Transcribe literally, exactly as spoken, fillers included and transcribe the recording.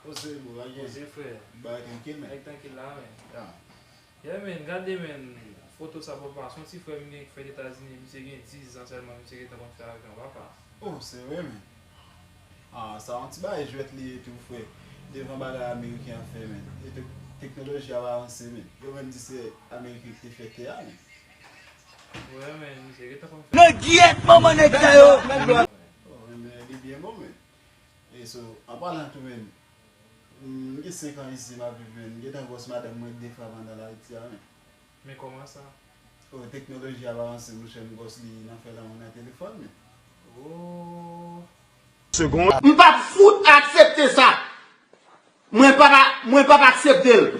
Poze, bro, bagay. Poze, frè. Bagay trankil, men. Nèg trankil la, men. Yeah, men, gade, men, foto sa, papa. Se yon ti frè m gen ki fèt Etazini, misye gen diz zan sèlman, misye gentan konn fè avyon, papa. Oh, se vre, men. Ah, sa yon ti bagay jwèt li ye tou, frè. Devan bagay ameriken ap fè, men. E tek-, teknoloji ap avanse, men. Yo menm di se ameriken ki te fè tè a, men. Wè, men, misye gentan konn fè. Nèg gyèt manman nèg sa yo. Oh, men, men, li byen bon, men. E so, an palan tou, men, m gen senk an isi, m ap viv, men, m gentan gwòs madanm mwen de fwa pandan l Ayiti a, men. Men kòman sa? Oh, teknoloji ap avanse, monchè, m gwòs li nan fè lanmou nan telefòn, men. Oh. M p ap fout aksepte sa. Mwen p ap, mwen p ap aksepte l.